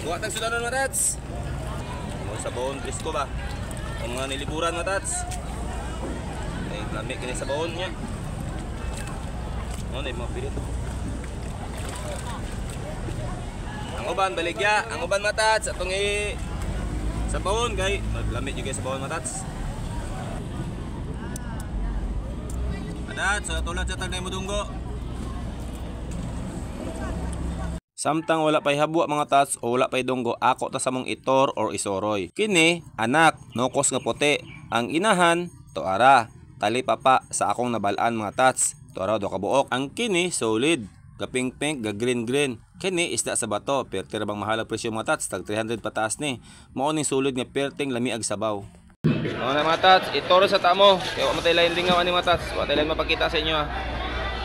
Buhat tag sudanon, mga tats. Mo sa baon presko ba. Ang mga niliburan, mga tats. Ay lami kini sa baon niya. Mo na mga pilit. Ang uban baligya, ang uban, mga tats, atong i sa baon kay maglami jud kay sa baon, mga tats. Adat, so tulad sa tag na mudunggo. Samtang wala pa'y habwa, mga tats, o wala pa'y dunggo, ako ta sa mong itor or isoroy. Kini, anak, nokos nga puti. Ang inahan, tuara. Tali papa sa akong nabalaan, mga tats. Tuara do kabuok. Ang kini, solid. Gapink pink, ga green green. Kini isda sa bato. Perti ra bang mahal ang presyo, mga tats, tag 300 pataas ni. Mao ning sulod nga perting lamiag sabaw. Mao na, mga tats, itoro sa tamo. Kay wa matay lain lingaw ani, mga tats. Wa tay lain mapakita sa inyo ha.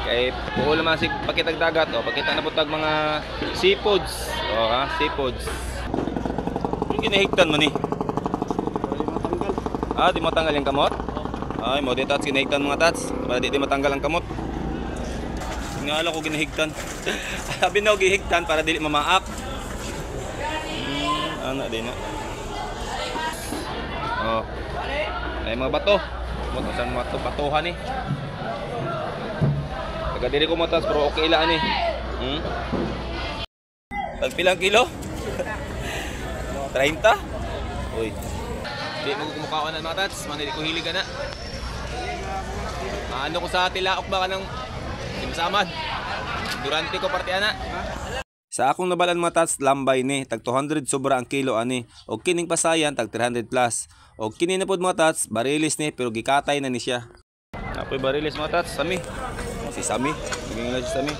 Kay puol man sig pakitag dagat o pakita na pud tag mga seafoods. O ha, seafoods. Yung ginahigtan mo ni. Ah, di matanggal yung kamot? Ay, mo di tats ginahigtan, mga tats. Para di matanggal ang kamot. Ngala ko ginahigtan. Sabi na gihigtan para dili mamaak. Ana din na. Oh. Ay mga bato. Mo sa mga bato batuhan ni. Taga diri ko, mga tats, pero okay lang ani. Tag pilang kilo? 30? Uy. Di mo kumukaon na, mga tats, man dili ko hilig ana. Maano ko sa tilaok ba kanang simsaman. Durante ko parte ana. Sa akong nabalan, mga tats, lambay ni tag 200 sobra ang kilo ani. Og kining pasayan tag 300 plus. Og kini na pod, mga tats, barilis ni pero gikatay na ni siya. Apoy barilis, mga tats, sami. Si Sami, naging si Sami.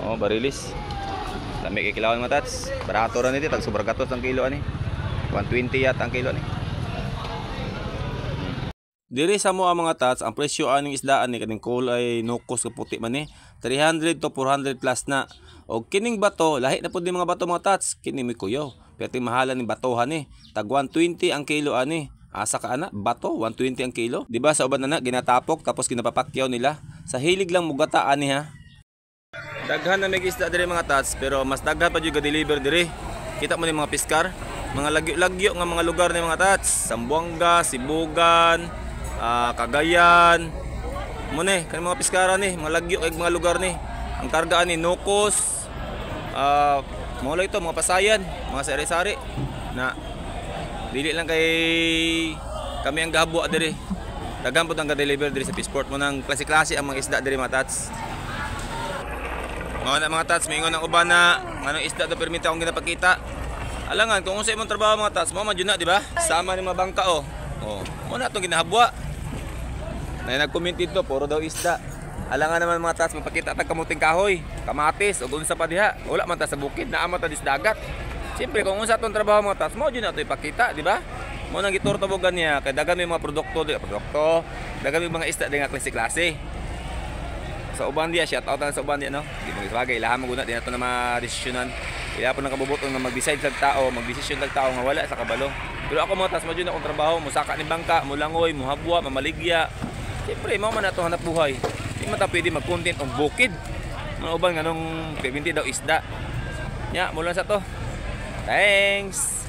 Oh, barilis. Lami kay kilawan, mga tats. Barato ra nito, tag sobra gatos ang kilo ani. 120 yata ang kilo ani. Diri sa mo ang mga tats, ang presyo aning isdaan ni kaning kulay nukos nga puti man ni, 300 to 400 plus na. Og kining bato, lahi na pud ni mga bato, mga tats, kini mi kuyo. Pero mahalan ni batohan ni, tag 120 ang kilo ani. Asa ka ana, bato 120 ang kilo. Di ba sa uban na ginatapok tapos ginapapakyaw nila. Sa hilig lang mugata ani ha. Daghan na may isda diri, mga tats, pero mas daghan pa jud ga-deliver diri. Kita mo ni mga piskar, mga lagyo-lagyo nga mga lugar ni, mga tats, Zamboanga, Sibugan, Cagayan. Mo ni kani mga piskaran ni, mga lagyo kay mga lugar ni. Ang kargaan ni nukos, mga ito, mga pasayan, mga sari-sari na dili lang kay kami ang gahabwa diri. Daghan pud ang ga-deliver diri sa Fishport mo nang klase-klase ang mga isda diri, mga tats. Mga na mga tats, maingon ang uban na nganong isda do permite akong ginapakita. Alangan kung unsa imong trabaho, mga tats, mo man jud na, di ba? Sama ni mga bangka oh. Oh, mo na atong ginahabwa. Na nag-comment dito, puro daw isda. Alangan naman, mga tats, mapakita tag kamuting kahoy, kamatis ug unsa pa diha. Wala man ta sa bukid, naa man ta dis dagat. Siyempre kung unsa atong trabaho, mga tats, mo jud na ato ipakita, di ba? Mo nang giturtubogan niya kay daghan may mga produkto, di produkto, daghan may mga isda di nga klase-klase. Sa uban diya, shout out na sa uban diya, no? Di mo bagay, ilahan mo guna, di na to na madesisyonan. Ila po nang kabubuton nga mag-decide sa tao, magdesisyon sa tao nga wala sa kabalo. Pero ako, mga tats, mo jud akong trabaho, musaka ni bangka, mulangoy, muhabwa, mamaligya. Siyempre, mao man ato hanap buhay. Di man ta pwede mag-content og bukid. Mga uban nganong 70 daw isda. Nya, mo lang sa to. Thanks.